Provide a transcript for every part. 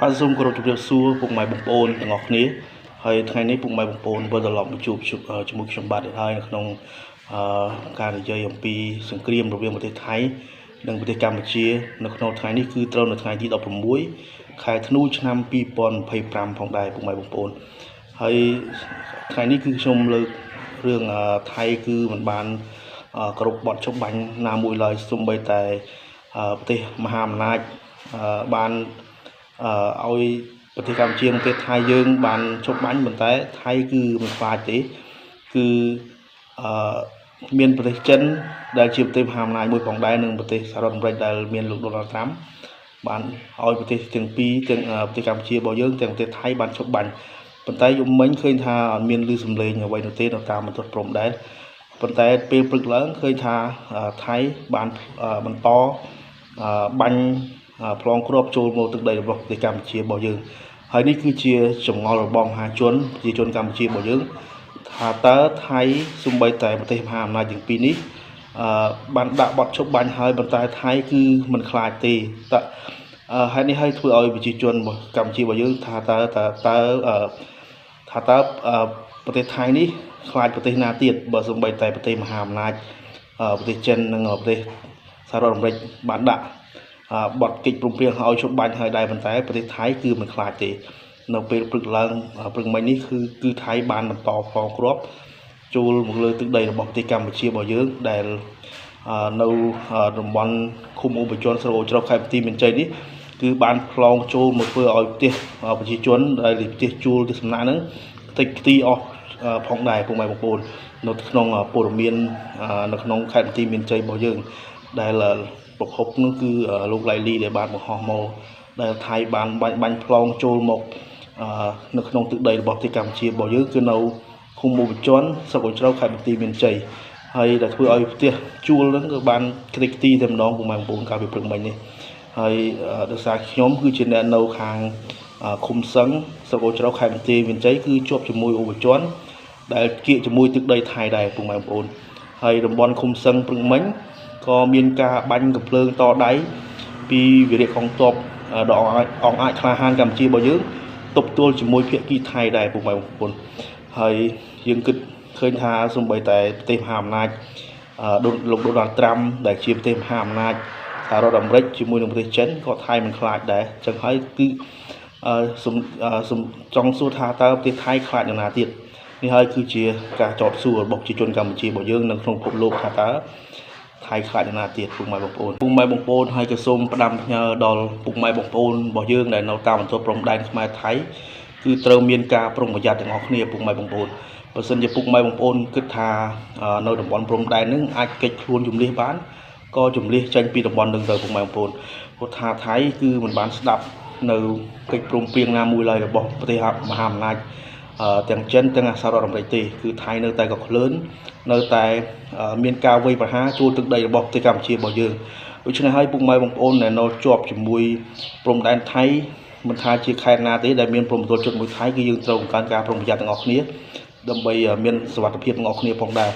បាទសូមគោរពជម្រាបសួរពុកម៉ែបងប្អូនទាំងអស់គ្នាហើយថ្ងៃនេះពុកម៉ែបងប្អូនវិលត្រឡប់មកជួបជាមួយខ្ញុំបាទទៀតហើយនៅក្នុងការនិយាយអំពីសង្គ្រាមរវាងប្រទេសថៃនិងប្រទេសកម្ពុជានៅក្នុងថ្ងៃនេះគឺត្រូវនៅថ្ងៃទី16ខែធ្នូឆ្នាំ2025ផងដែរពុកម៉ែបងប្អូនហើយថ្ងៃនេះគឺខ្ញុំលើករឿងថៃគឺមិនបានគ្រប់បទជប់បាញ់ណាមួយឡើយសូម្បីតែប្រទេសមហាអំណាចបានឲ្យប្រទេសកម្ពុជានិងប្រទេសថៃយើងបានជប់បាញ់ប៉ុន្តែថៃគឺមិនខ្លាចទេគឺមានប្រទេសចិនដែលជាប្រទេសមហាអំណាចមួយផងដែរនិងប្រទេសសហរដ្ឋអាមេរិកដែលមានលោកដូណាល់ត្រាំបានឲ្យប្រទេសទាំងពីរទាំងប្រទេសកម្ពុជារបស់យើងទាំងប្រទេសថៃបានជប់បាញ់ប៉ុន្តែយំមិញឃើញថាអត់មានឮសំឡេងអ្វីនោះទេនៅតាមបន្ទាត់ព្រំដែនប៉ុន្តែពេលព្រឹកឡើងឃើញថាថៃបានបន្តបាញ់ប្លង់គ្រាប់ចូលមកទឹកដីរបស់ប្រទេសកម្ពុជារបស់យើងហើយនេះគឺជាចម្ងល់របស់មហាជនប្រជាជនកម្ពុជារបស់យើងថាតើថៃសូម្បីតែប្រទេសមហាអំណាចទាំងពីរនេះបានដាក់បទឈប់បាញ់ហើយប៉ុន្តែថៃគឺមិនខ្លាចទេតើហេតុនេះហើយធ្វើឲ្យប្រជាជនរបស់កម្ពុជារបស់យើងថាតើថាតើប្រទេសថៃនេះខ្លាចប្រទេសណាទៀតបើសូម្បីតែប្រទេសមហាអំណាចប្រទេសចិននិងប្រទេសសហរដ្ឋអាមេរិកបានដាក់បទកិច្ចព្រមព្រៀងឲ្យជប់បាញ់ហើយដែរប៉ុន្តែប្រទេសថៃគឺមិនខ្លាចទេនៅពេលព្រឹកឡើងព្រឹកមិញនេះគឺថៃបានបន្តផងគ្រាប់ចូលមកលើទឹកដីរបស់ប្រទេសកម្ពុជារបស់យើងដែលនៅតំបន់ឃុំអូបជនស្រុកអូច្រកខេត្តបន្ទាយមានជ័យនេះគឺបានផ្លងចូលមកធ្វើឲ្យផ្ទះប្រជាជនដែលផ្ទះជួលផ្ទះសំណាក់ហ្នឹងខ្ទេចខ្ទីអស់ផងដែរពុកម៉ែបងប្អូននៅក្នុងព័ត៌មាននៅក្នុងខេត្តបន្ទាយមានជ័យរបស់យើងដែលប្រភពនោះគឺលោកឡៃលីដែលបានបង្ហោះមកដែលថៃបានបាញ់ផ្លងចូលមកនៅក្នុងទឹកដីរបស់ប្រទេសកម្ពុជារបស់យើងគឺនៅឃុំអូបជនស្រុកអូជ្រៅខេត្តបន្ទាយមានជ័យហើយដែលធ្វើឲ្យផ្ទះជួលហ្នឹងគឺបានខ្ទេចខ្ទីតែម្ដងពុកម៉ែបងប្អូនកាលពីព្រឹកមិញនេះហើយដោយសារខ្ញុំគឺជាអ្នកនៅខាងឃុំសឹងស្រុកអូជ្រៅខេត្តបន្ទាយមានជ័យគឺជាប់ជាមួយអូបជនដែលគៀកជាមួយទឹកដីថៃដែរពុកម៉ែបងប្អូនហើយតំបន់ឃុំសឹងព្រឹកមិញក៏មានការបាញ់កំភ្លើងតដៃពីវីរៈកងទ័ពដ៏អង្អាចក្លាហានកម្ពុជារបស់យើងទប់ទល់ជាមួយភាគីថៃដែរពុកម៉ែបងប្អូនហើយយើងគិតឃើញថាសូម្បីតែប្រទេសមហាអំណាចលោកដូណាល់ត្រាំដែលជាប្រទេសមហាអំណាចសហរដ្ឋអាមេរិកជាមួយនឹងប្រទេសចិនក៏ថៃមិនខ្លាចដែរចឹងហើយគឺសំចង់សួរថាតើប្រទេសថៃខ្លាចយ៉ាងណាទៀតនេះហើយគឺជាការចោទសួររបស់ប្រជាជនកម្ពុជារបស់យើងនៅក្នុងពិភពលោកថាតើថៃខ្លាចយ៉ាងណាទៀតពុកម៉ែបងប្អូនពុកម៉ែបងប្អូនហើយក៏សូមផ្ដាំផ្ញើដល់ពុកម៉ែបងប្អូនរបស់យើងដែលនៅតាមបន្ទាត់ព្រំដែនខ្មែរថៃគឺត្រូវមានការប្រុងប្រយ័ត្នទាំងអស់គ្នាពុកម៉ែបងប្អូនបើសិនជាពុកម៉ែបងប្អូនគិតថានៅតំបន់ព្រំដែនហ្នឹងអាចគេចខ្លួនជំលះបានក៏ជំលះចេញពីតំបន់ហ្នឹងទៅពុកម៉ែបងប្អូនព្រោះថាថៃគឺមិនបានស្ដាប់នៅកិច្ចព្រមព្រៀងណាមួយឡើយរបស់ប្រទេសមហាអំណាចទាំងចិនទាំងសហរដ្ឋអាមេរិកទេគឺថៃនៅតែក៏ក្លឿននៅតែមានការវាយប្រហារចូលទឹកដីរបស់ប្រទេសកម្ពុជារបស់យើងដូច្នេះហើយពុកម៉ែបងប្អូនដែលនៅជាប់ជាមួយព្រំដែនថៃមិនថាជាខេត្តណាទេដែលមានព្រំប្រទល់ជិតមួយថៃគឺយើងត្រូវបង្កើនការប្រុងប្រយ័ត្នទាំងអស់គ្នាដើម្បីមានសុវត្ថិភាពទាំងអស់គ្នាផងដែរ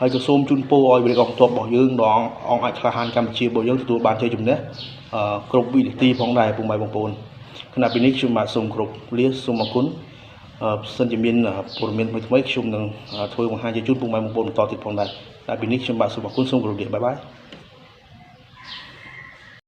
ហើយក៏សូមជូនពរឲ្យវីរកងទ័ពរបស់យើងដល់អង្គអាចក្លាហានកម្ពុជារបស់យើងទទួលបានជ័យជំនះគ្រប់វិនាទីផងដែរពុកម៉ែបងប្អូនខណៈពេលនេះខ្ញុំបាទសូមគោរពលាសូមអរគុណសិនជាមានព័ត៌មានថ្មីៗខ្ញុំនឹងធ្វើបង្ហាញជាជូនពុកម៉ែបងប្អូនបន្តទៀតផងដែរតែពីនេះខ្ញុំបាទសូមអរគុណសូមគោរពលាបាយបាយ។